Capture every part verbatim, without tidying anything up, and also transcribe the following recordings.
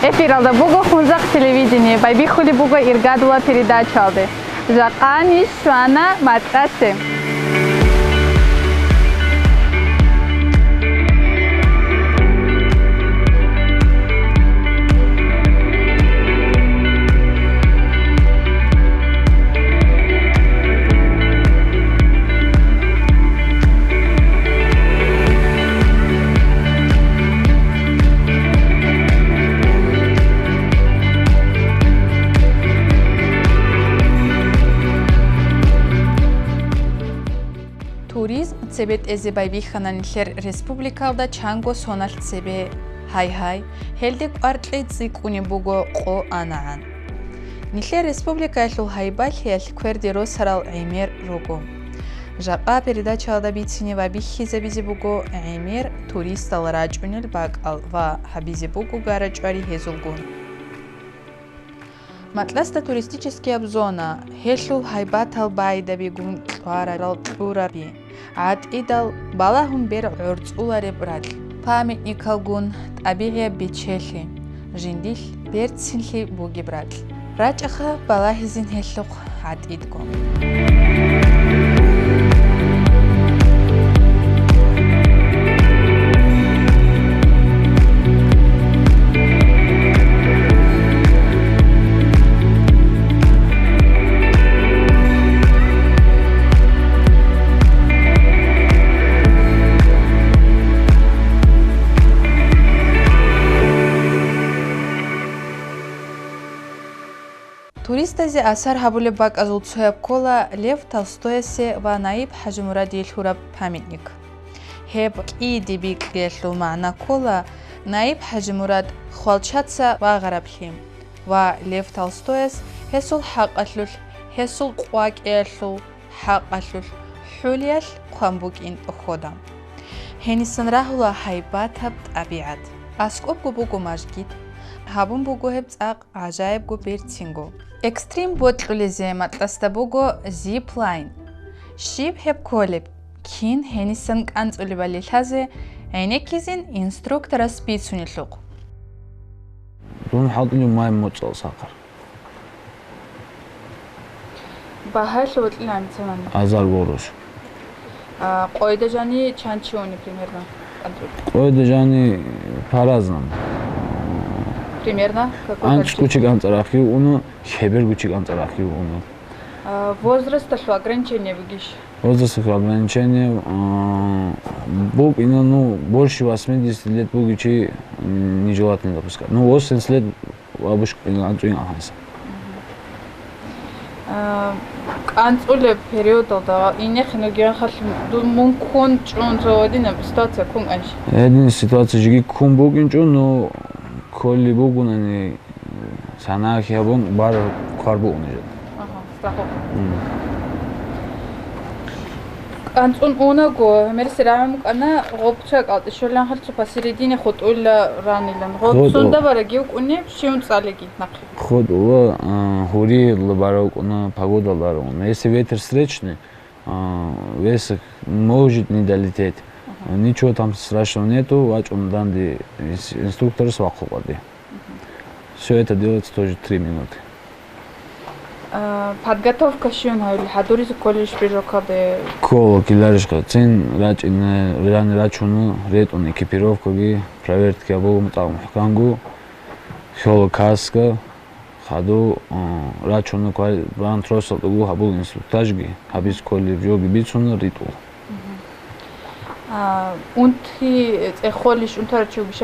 Эфиралда буго Хунзахъ телевидение, байбихьулеб буго иргадула передачаялде. Жакъа ниж щвана Матьласе. Туризм цебетӀезе байбихьана нилъер республикалда чанго соналъ цебе. Гьай-гьай, гьелде кӀвар кьей цӀикӀкӀунеб буго къо анагӀан. Нилъер республикаялъул гьайбалъиялъ кверде росарал гӀемер руго. Жакъа передачаялда бицине ва бихьизабизе буго гӀемер туристал рачӀунел бакӀал ва гьабизе буго гара-чӀвари гьезулгун. Матьласда туристическияб зона, гьелъул гьайбатал байдабигун кьварарал кьураби, гӀатӀидал балагьун бер гӀорцӀулареб ракь, памятникалгун, тӀабигӀияб бечелъи, жиндилъ берцинлъи бугеб ракь. РачӀаха балагьизин гьелъухъ гӀатӀидго. Туристазе асар гьабулеб бакӀазул цояб ккола Лев Толстоясе ва Наиб ХӀажимурадие лъураб памятник. Гьеб кӀиде бикьиялъул магӀна ккола Наиб ХӀажимурад хвалчаца вагъараблъи ва Лев Толстояс гьесул хӀакъалъулъ, гьесул къвакӀиялъул хӀакъалъулъ хӀулиялъ хъван букӀин тӀохьода. Гьенисан рагьула гьайбатаб тӀабигӀат. АскӀобго буго мажгит, гьабун буго гьеб цӀакъ гӀажаибго берцинго. Экстрим бокьулезе Матьласда буго зиплайн. Щиб гьеб кколеб? Кин гьенисан кӀанцӀулебали лъазе гӀенеккизин инструкторас бицунелъухъ. Дун хӀалтӀулев май моцӀал сахъар. Багьаялъе вокьилан цанани. Азар гъурущ. А, къойда жани чан чи уни примерно? КӀанцӀул. Къойда жани по-разному. Примерно? Какое количество? АнцӀго чи кӀанцӀарахъги уна, хеберго чи кӀанцӀарахъги уна. А, возрасталъул ограничение бугищ? Возрасталъул ограничение, а, букӀина, ну, больше восьмидесяти лет бугичи, м, нежелательно допускать. Ну, восемьдесят лет бабушка, анцӀуин ахӀанса. А, кӀанцӀулеб периодалда инехъе нугерахъалъ дун мун ккун чӀун цо гьединаб ситуация ккун анщи? Гьедин ситуация жеги ккун букӀинчӀо, но кколли бугунани, санагьи гьабун бар квар бугӀун жо. Ага, страховка. М. КӀанцӀун унаго, гьамерси рагӀун букӀана, гъоб цо кӀалтӀи щоланхъал цо посередине хутӀула ранилан. Гъоб ХутӀу. Сунда бараги вукӀунеб, щивун цӀалиги нахъе. ХутӀула, а, гьурилла барав вукӀуна, погода барав вукӀуна. Если ветер встречный, а, весок может не долететь. Ага. Ничего там страшного нету, вачӀун данде инс-, инструкторас вахъу къваде. Всё это делается тоже три минуты. А, подготовка щиван гьавили, хӀадуризе кколищ биржокалде? Ккола, киларишха. Цин рачӀине, рани рачуна, ретӀун экипировкаги, проверка гьабула мутӀагӀ мухӀканго. Хьола каска, хаду, а, рачуна квай-, бан тросалда гу гьабул инструктажги, гьабиз кколеб жоги бицуна, ритӀула. Мгм. А, унти цӀехолищ унтарав чи вугищ,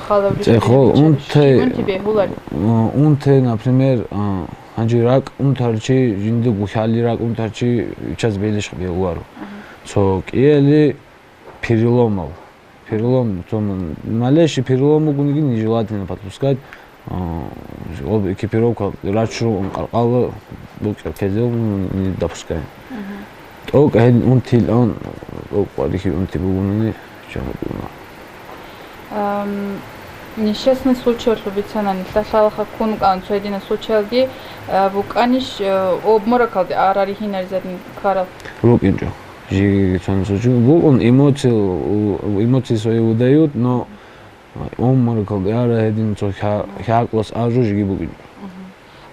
халавлищ? ЦӀехол бегьуларищ? Унти, Щиб унти бегьуларищ? А, унти, например, а, гьанже ракӀ унтарав чи жинда гухьали ракӀ унтарав чи вичаз белищ бегьуларо. Мгм. Цо кӀияле переломал. Перелом, то м-, малейший перелом бугониги, нежелательно подпускать. А, об экипировка рачру къаркъала букӀа кезел не допускаем. Мгм. ТӀокӀ гьел унтилан, тӀокӀ варихьи унти бугунани, чагьадуна. Ам, несчастный случаялъул бицана, нилъа лъалаха ккун кӀан, цо гьединал случаялги, а, букӀанищ, а, обморокалде арарихьинаризадин ккарал? БукӀинчӀо. Жиги цан случай. БукӀун эмоции, у-, эмоции свои выдают, но Уммаракал яра гьедин цо хя-, хӀакълас ажу жиги бугин. Мгм.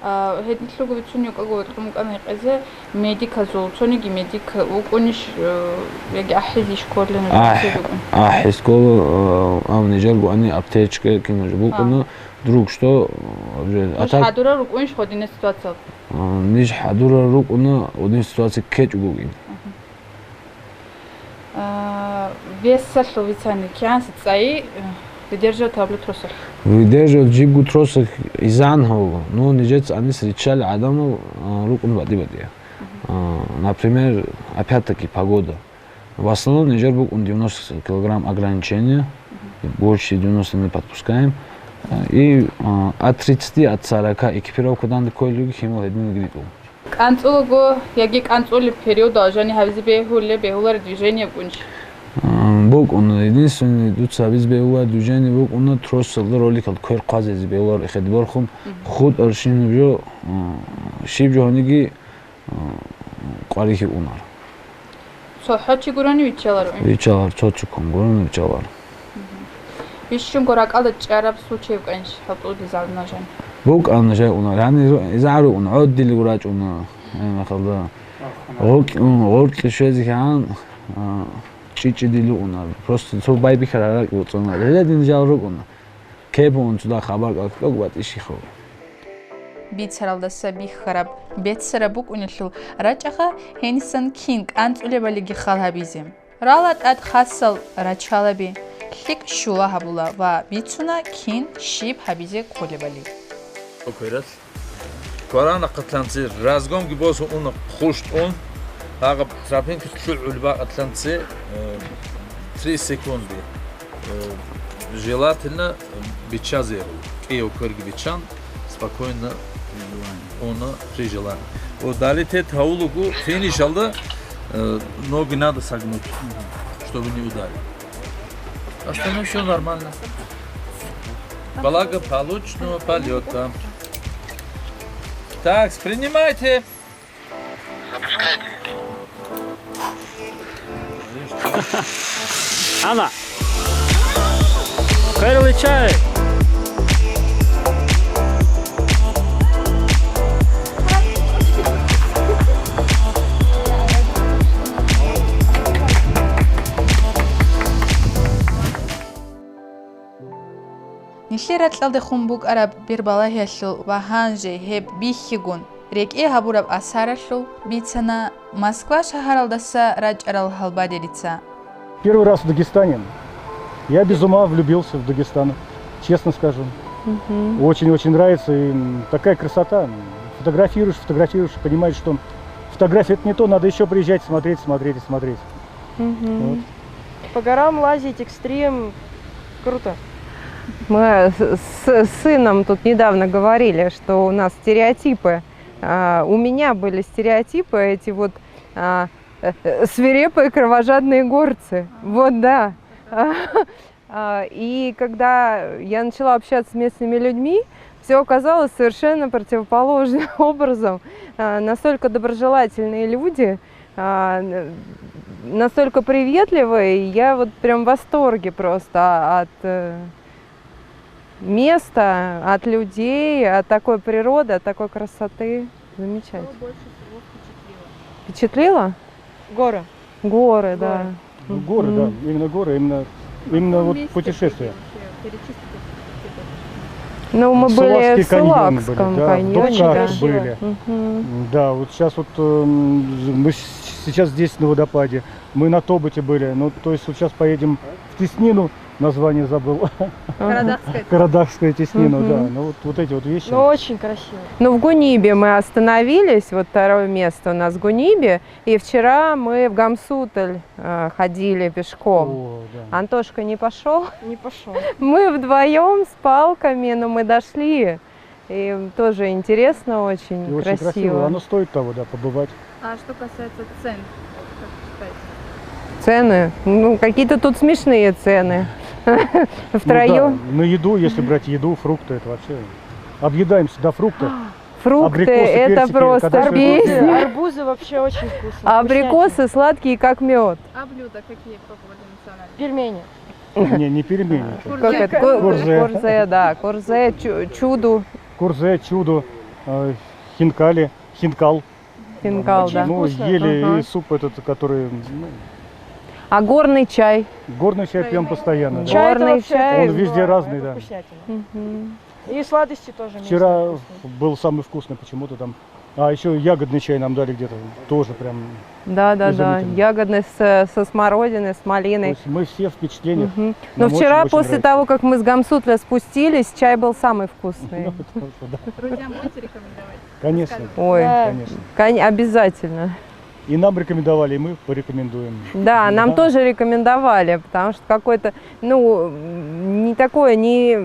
А, гьединлъуго бицун юкӀаго векьун букӀана гьекъезе медиказул, цониги медик вукӀунищ, э, яги ахӀизе школе нуж АхӀ-, бицун букӀун? АхӀи школа, э, ам нижер буани аптечка кино букӀуна, А. Друг что, э, уже Нуж атак- хӀадурал рукӀунищ гьодинаб ситуациялда? А, ниж хӀадурал рукӀуна, гьодин ситуация ккечӀ бугин. Мгм. А, весалъул вицани кигӀан цӀай, э, выдерживать гьабулеб тросалъ? Выдерживать жибго тросалъ изан гьавула. Ну, нижеца гьанис риччали гӀадамал, а, рукӀун батӀи-батӀи. Мгм. А, например, опять-таки погода. В основном нижер букӀун девяносто килограмм ограничение, Мгм. больше девяносто не подпускаем. А, и, а, от тридцати, от сорока экипировка данде кколелги химал гьедин гритӀул. КӀанцӀулаго яги кӀанцӀулеб периодалда жани гьабизе бегьулеб, бегьулареб движение букӀунищ? А, букӀун. Единственный дуца гьабизе бегьулареб движение букӀуна, тросалда роликалда квер хъвазезе бегьулар эхеде борхун, Мгм. хутӀарщинаб жо, а, щиб жо гьониги, а, къварихьи унар. ЦохӀо чи гурони виччаларо? Виччалар, цо-цоккун гурони виччалар. Мгм. Бищунго ракӀалда чӀараб случай букӀанищ хӀалтӀуде залнажан? БукӀана жай унар. Гьанир изагӀару ун, гӀоддилигу рачӀуна, гьай махалда. Гъоркьун, гъоркье щвезегӀан, а, чӀичӀидилу унар. Просто цо байбихьараб ракӀ буцӀана. Гьеле дин жал рукӀуна. Кебун цуда хабар кӀалъуг батӀищихъо. Бицаралдаса бихьараб беццараб букӀунелъул рачӀагъа гьенисан кин кӀанцӀулебалиги хал гьабизе. Рала тӀад хасал рачалаби, лъикӀ щула гьабула ва бицуна кин щиб гьабизе кколебали. Кверас. Кварана къатлъанци, разгонги босун уна хъущтӀун, гьагъаб тропинка лъугӀулеб къатлъанци, э, три секунды. Э, желательно, э, биччазе гьару. КӀияв кверги биччан, спокойно уна при желании. Вот, далее тет гьавулаго финишалда, э, ноги надо согнуть, чтобы не ударить. Остальное всё нормально. Благополучного полёта. Так, принимайте. Запускайте. Ана. Хайрулличай. Нилъер ракьалдехун букӀараб бербалагьиялъул ва гьанже гьеб бихьигун рекӀее гьабураб асаралъул бицана Москва шагьаралдаса рачӀарал гьалбадерица. Первый раз в Дагестане. Я без ума влюбился в Дагестан, честно скажу. Мгм. Очень-очень нравится. И, м, такая красота. Фотографируешь, фотографируешь, понимаешь, что фотография — это не то, надо ещё приезжать, смотреть, смотреть и смотреть. Мгм. Вот. По горам лазить, экстрим. Круто. Мы с, с сыном тут недавно говорили, что у нас стереотипы. А, у меня были стереотипы, эти вот, а, э, э, свирепые кровожадные горцы. Вот, да. А, и когда я начала общаться с местными людьми, всё оказалось совершенно противоположным образом. А, настолько доброжелательные люди, а, н-, настолько приветливые, я вот прям в восторге просто от, э, места, от людей, от такой природы, от такой красоты. Замечательно. Что больше всего впечатлило? Впечатлило? Горы. Горы, да. Горы. Ну, горы, да. Мгм. Именно горы, именно, именно вот путешествия. В каком месте ты вообще? Перечислите какие-то? Ну, мы были в Сулакский каньон были, Сулакском да, в каньоне, Дубках да. Очень красиво. Были. Мгм. Да, вот сейчас вот, эм, мы с-, сейчас здесь, на водопаде, мы на Тобыте были. Ну, то есть вот сейчас поедем в Теснину, название забыл. Ага. Карадахская. Карадахская теснина, да. Мгм. Ну, вот, вот эти вот вещи. Ну, очень красиво. Ну, в Гунибе мы остановились, вот второе место у нас в Гунибе. И вчера мы в Гамсуталь, э, ходили пешком. О, да. Антошка не пошёл. Не пошёл. Мы вдвоём с палками, но мы дошли. И тоже интересно очень, и очень красиво. Красиво. Оно стоит того, да, побывать. А что касается цен, как считаете? Цены? Ну, какие-то тут смешные цены. Ну да, втроём. На еду, если брать еду, фрукты, это вообще объедаемся до фруктов. Фрукты, абрикосы, это персики, просто кадышевые фрукты. Песня. Арбузы, арбузы вообще очень вкусно. Абрикосы вкуснятина. Сладкие, как мёд. А блюда какие пробовали национальные? Пельмени. Не, не пельмени. Как это? Ку-, Курзе. Курзе, да, курзе, чу-, чуду. Курзе, чуду, э, хинкали, хинкал. Хинкал, да. Ну, вкусно. Ели и суп этот, который, ну. А горный чай? Горный чай пьём постоянно, да. Чай — это вообще... Горный чай. Он везде разный, да. Мгм. И сладости тоже местные вкусные. Вчера был самый вкусный почему-то там. А ещё ягодный чай нам дали где-то, тоже прям изумительно. Да, да, да. Ягодный с, со смородиной, с малиной. То есть мы все в впечатлениях. Мгм. Но вчера, очень, очень нравится. Нам после того, как мы с Гамсутля спустились, чай был самый вкусный. Ну, потому что, да. Друзьям будете рекомендовать? Конечно. Ой, конечно. Кон-, обязательно. И нам рекомендовали, и мы порекомендуем. Да, нам тоже рекомендовали, потому что какое-то, ну, м, не такое, не,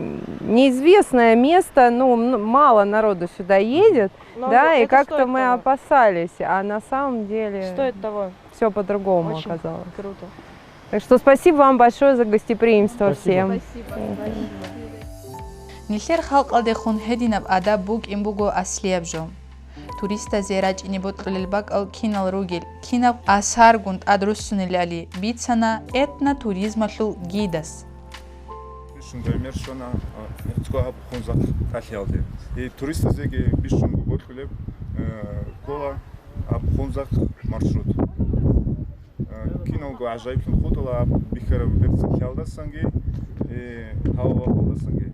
неизвестное место, ну, м, мало народу сюда едет, да, и как-то мы опасались, а на самом деле всё по-другому оказалось. Но это стоит того. Очень круто. Так что спасибо вам большое за гостеприимство всем. Спасибо. Спасибо. Нилъер халкъалдехун гьединаб адаб букӀин буго аслияб жо. Туристазе рачӀине бокьулел бакӀал кинал ругел, кинаб асаргун тӀадруссунелали бицана этнотуризмалъул гидас. Бищун гӀемер щвана, а, гьецӀго гьаб Хунзахъ тӀалъиялде. И туристазеги бищун бокьулеб, э, ккола гьаб Хунзахъ маршрут. Э, киналго гӀажаиблъун хутӀала гьаб бихьараб берцин лъалдасанги, э, гьава вахъалдасанги.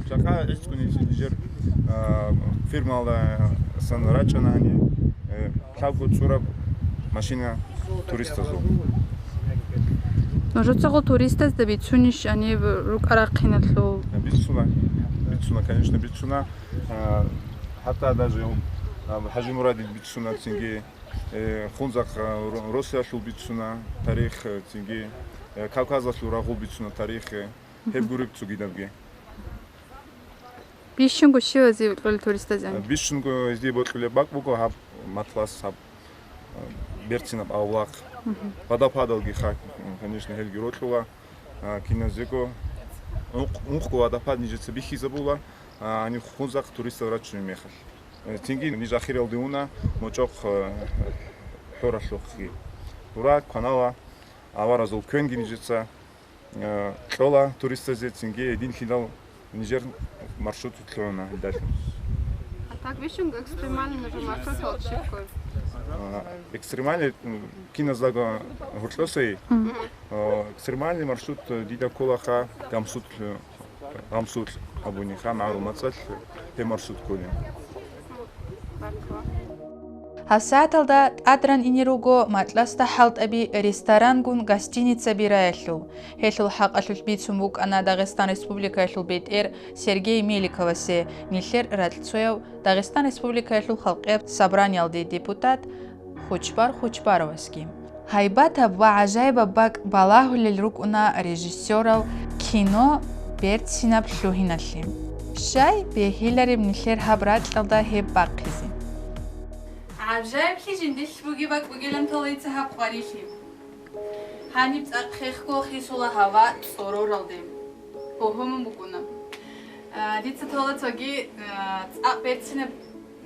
Жакъа гӀицӀгуни нижер, э, фирмалдасан рачӀана гьани, э, лъабго цӀураб машина туристазул. Нужецагъул туристазда бицунищ гьаниб рукӀа-рахъиналъул? Бицуна, бицуна, конечно, бицуна. Э, гьатта даже, э, ХӀажимурадил бицуна цинги. Э, Хунзахъ, э, Ро-, Россиялъул бицуна тарих, э, цинги, э, Кавказалъул рагъул бицуна тарих, э, гьеб гуреб цогидабги. Бищунго щивазе бокьулел туристазе? Э, бищунго гьезде бокьулеб бакӀ буго гьаб Матлас, гьаб, э, берцинаб авлахъ. Мгм. Водопадалги ха, конечно, гьелги рокьула. А, киназего ункъ-, ункъго водопад нижеца бихьизабула, а, гьаниб Хунзахъ туристал рачунеб мехалъ. Э, цинги ниж ахиралде уна МочӀохъ, э, хӀоралъухъги. Гьура кванала аваразул квенги нижеца, э, кьола туристазе, цинги гьединлъидал нижер маршрут лъугӀуна гьелдалъун. А так бищунго экстремальный нужер маршрут щибго? А, экстремальный, м, киназдаго гьоркьосей, мгм, э, экстремальный маршрут, э, дида кколаха Гамсут, э, Гамсул абуниха, МагӀарул-МацӀалъ гьеб маршрут кколин. ГьабсагӀаталда тӀадран ине руго Матласда хӀалтӀаби ресторангун гостиницаби раялъул. Гьелъул хӀакъалъулъ бицун букӀана Дагъистан Республикаялъул бетӀер Сергей Меликовасе, нилъер ракьцояв Дагъистан Республикаялъул Халкъияб Собраниялде депутат Хучбар Хучбаровасги. Гьайбатаб ва гӀажаибаб бакӀ балагьулел рукӀуна режиссерал кино берцинаб лъугьиналъе. Щай бегьилареб нилъер гьаб ракьалда гьеб бахъизе? ГӀажаиблъи жиндилъ бугеб бакӀ бугилан толейца гьаб къварилъи. Гьаниб цӀакъ хехго хисула гьава цӀороралде. Богьумун букӀуна. А, дица тола цоги, а, цӀакъ берцинаб,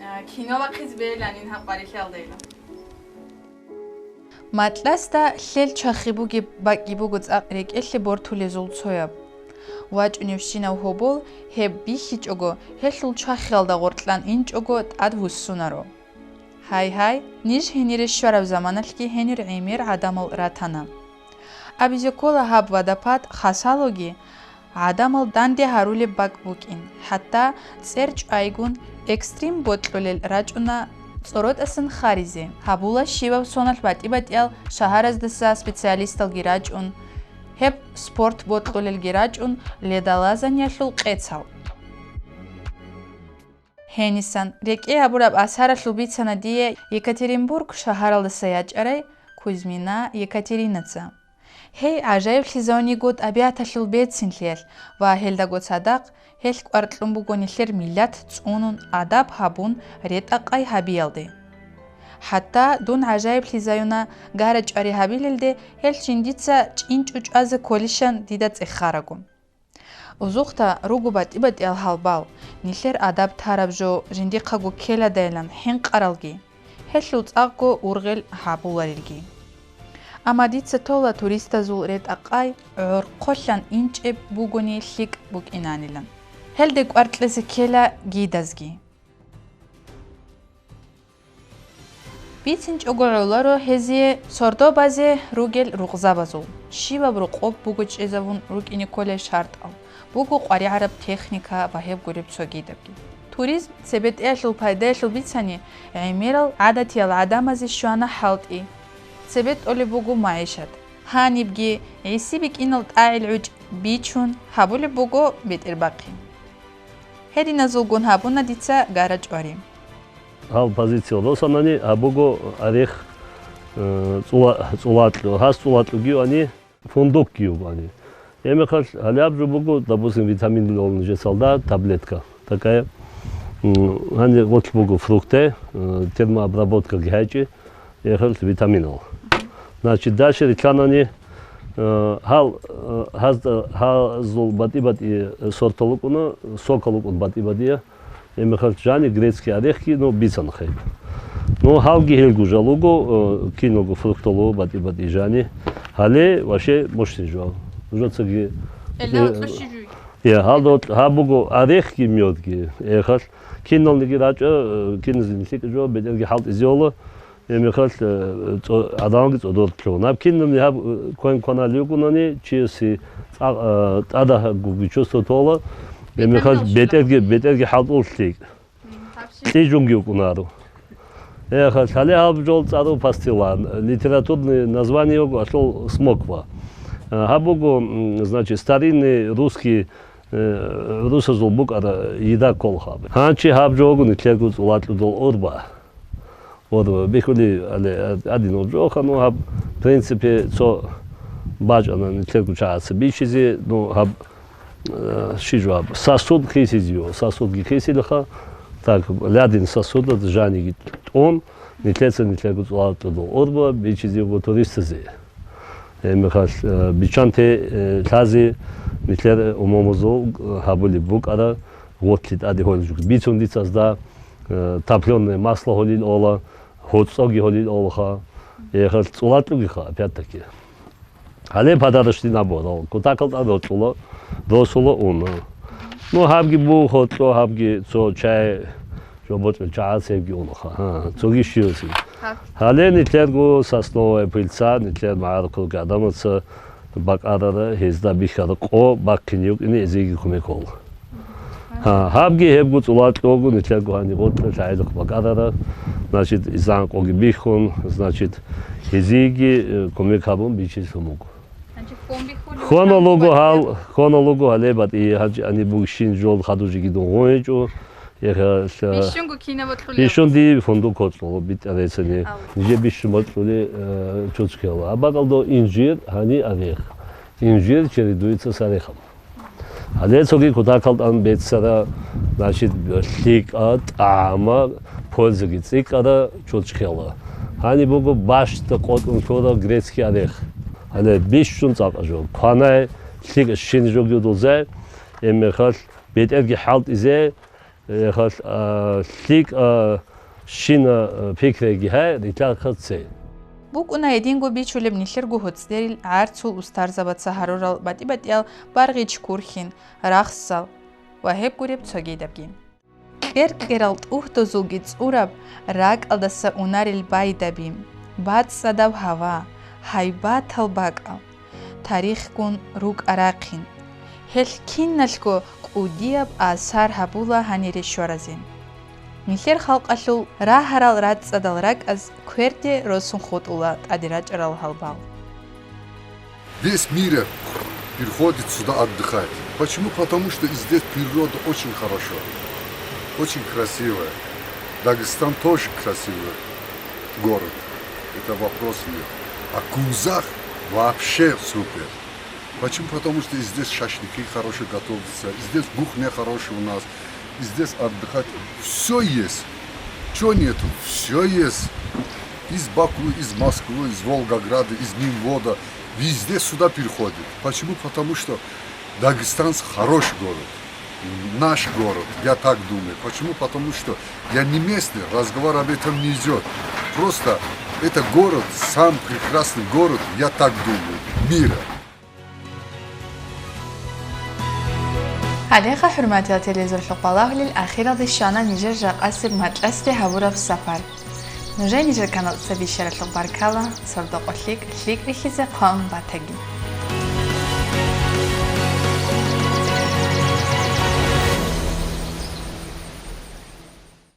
а, кино бахъизе бегьиланин гьаб къварилъиялдайила. Матласда лъел чвахи бугеб бакӀги буго цӀакъ рекӀелъе бортулезул цояб. ВачӀуневщинав гьобол гьеб бихьичӀого, гьелъул чвахиялда гъоркьан инчӀого тӀад вуссунаро. Гьай-гьай, ниж гьенире щвараб заманалъги гьенир гӀемер гӀадамал ратана. Абизе ккола гьаб водопад хасалоги гӀадамал данде гьарулеб бакӀ букӀин, хӀатта цӀер чӀвайгун экстрим бокьулел рачӀуна цӀоротӀасан харизе, гьабула щибаб соналъ батӀи-батӀиял шагьараздаса специалисталги рачӀун, гьеб спорт бокьулелги рачӀун ледолазаниялъул къецал. Гьенисан, рекӀее гьабураб асаралъул бицана дие Екатеринбург шагьаралдаса ячӀарай Кузьмина Екатеринаца. Гьей гӀажаиблъизавун йиго тӀабигӀаталъул берцинлъиялъ ва гьелдаго цадахъ гьелъ кӀвар кьун буго нилъер миллат цӀунун, адаб гьабун, ретӀа-къай гьабиялде. ХӀатта дун гӀажаиблъизаюна гара-чӀвари гьабилелде гьелъ жиндица чӀинчӀо чӀвазе кколищан дида цӀехараго. Узухъда руго батӀи-батӀиял гьалбал, нилъер адаб тараб жо жиндихъаго ккеладайилан хӀинкъаралги, гьелъул цӀакъго ургъел гьабуларелги. Амма дица тола туристазул ретӀа-къай гӀорхъолъан инчӀеб бугони лъикӀ букӀинанилан. Гьелде кӀвар кьезе ккела гидазги. БицинчӀого гӀоларо гьезие сордо базе ругел рукъзабазул, щибаб рокъоб буго чӀезавун рукӀине кколей шартӀал, буго къваригӀараб техника ва гьеб гуреб цогидабги. Туризм цебетӀеялъул пайдаялъул бицани, гӀемерал гӀадатиял гӀадамазе щвана хӀалтӀи. Цебе тӀолеб буго магӀишат. Гьанибги, гӀиси бикӀинал тӀагӀел гӀучӀ бичун, гьабулеб буго бетӀербахъи. Гьединазулгун гьабуна дица гара-чӀвари. Гьал позиция росанани, гьаб буго орех, э, цӀула-, цӀулакьу, гьас цӀулакьуги ани, фундукги буго ани. Гьеб мехалъ гьале гьаб жо буго, допустим, витамин лъолеб нижесалда таблетка такая. М, гьаниб гъорлъ буго фрукты, э, термообработкаги гьечӀеб, гьелъ витаминал. Значит, дальше рилълъанани, э, гьал, э, гьазда, гьазул батӀи-батӀи сортал рукӀуна, сокал рукӀун батӀи-батӀи. Гьеб мехалъ жани грецкий орехги, ну, бицана хъеб. Ну, гьалги гьелгун жал руго, э, киналго фруктал руго батӀи-батӀи жани. Гьале вообще мощный жо. Уже цоги, Элда э, цо щижуй. Я, гьалда гьаб буго орехги, мёдги. Эхалъ киналниги рачӀа, э, киназин лъикӀ жо, бетӀерги хӀалтӀизе ола. Гьеб мехалъ, э, цо-, гӀадамалги цӀодор лъугьуна. Гьаб кинабни гьаб, э, квен-кваналли вукӀунани, чиясе цӀа-, э, тӀадагьабги чувство тола. Гьеб мехалъ бетӀерги, бетӀерги хӀалтӀул лъикӀ. М, гьаб щиб? Кьижунги вукӀунаро. Эхалъ, гьале гьаб жол цӀару пастила, литературный название його аслу смоква. Э, гьаб буго, м, значит, старинный русский, э, русазул букӀара еда кколха. Гьанчи гьаб жо буго нилъерго цӀулакьудул урба. Вот, бихьули, але, гьадин уржуха, ну, гьаб, в принципе, цо бачӀана нилъерго чагӀаца бичизе, ну, гьаб, э, щи жо гьаб, сосуд хисизио, сосудги хисилха, так, лъадин сосудаз жаниги тӀун, нилъеца нилъерго цӀулатӀудул урба бичизего туристазе. Гьеб мехалъ, э, биччанте, э, лъазе нилъер умумузул, э, гьабулеб букӀара, гъорлъи тӀаде гьолел жук. Бицун дица азда, э, топлёное масло гьолил ола, гьоцӀоги гьолил олха, эхалъ цӀулатӀугиха, опять-таки. Гьале подарочный набор, о, кутакал тӀад гьоркьула, росула уна. Ну, гьабги бух гьоркьо, гьабги цо чай, жо бокьул чагӀаца гьебги унаха. Гьа, цоги щиваси. Гьаб. Гьале нилъерго сосновая пыльца, нилъер магӀарухъ ругел гӀадамаца бакӀарара, гьезда бихьараб къо бахъине вукӀине гьезиеги кумек гьола. Гьа, гьабги гьебго цӀулатӀугу нилъерго гьаниб гъоркье лъагӀалихъ бакӀарара, значит, изан къоги бихьун, значит, гьезиеги, э, кумек гьабун бичилъун буго. Значит, фон бихьулев Хьона луго гьал, хьона луго гьале батӀи гьанчи ани бугщин жол хадужиги дугъун гьечӀо. Яха, ша- Бищунго кинаб бокьулев? Бищун ди фундук гьоркьо битӀарецани. Ав. Ниже бищун бокьули, э, чучкела. А бакӀалда инжир, гьани орех. Инжир чередуется с орехом. Гьале цоги кутакал тӀан беццара, значит, лъикӀа, тӀагӀама, пользаги цӀикӀкӀара чучкела. Гьани буго бащда къотӀун лъура грецкий орех. Гьале бищун цӀакъа жо. Кванай, лъикӀа щин жо гьудулзай, гьеб мехалъ бетӀерги хӀалтӀизе, Эхалъ, а, лъикӀ, а, щина, а, пикраги гьай, рилълъахъа цей. БукӀуна гьединго бичулеб нилъерго гьоцӀерил гӀарцул устарзабаца гьарурал батӀи-батӀиял баргъич курхьин, рахсал ва гьеб гуреб цогидабги. КӀер-кӀерал тӀугьдузулги цӀураб ракӀалдаса унарел байдаби, бацӀцӀадаб гьава, гьайбатал бакӀал. Тарихгун рукӀа-рахъин. Гьелъ киналъго кӀудияб асар гьабула гьанире щваразе. Нилъер халкъалъул рагьарал рацӀцӀадал ракӀаз кверде росун хутӀула тӀаде рачӀарал гьалбал. Весь мир приходит сюда отдыхать. Почему? Потому что и здесь природа очень хорошо, очень красивая. Дагестан тоже красивый город. Это вопрос нет. А Кузах вообще супер. Почему? Потому что и здесь шашлыки хорошие готовятся, и здесь кухня хорошая у нас, и здесь отдыхать. Все есть. Чего нету? Все есть. Из Баку, из Москвы, из Волгограда, из Минвода. Везде сюда переходит. Почему? Потому что Дагестан хороший город. Наш город, я так думаю. Почему? Потому что я не местный, разговор об этом не идет. Просто Это город, самый прекрасный город, я так думаю, мира. Гьалеха, хӀурматиял телевизор лъухъбалагьулел, ахиралде щвана нижер жакъасеб макьасде гьабураб сапар. Нужее нижер каналда бищаралъухъ баркала, сордо-къо лъикӀ, лъикӀ бихьизе хъван батаги.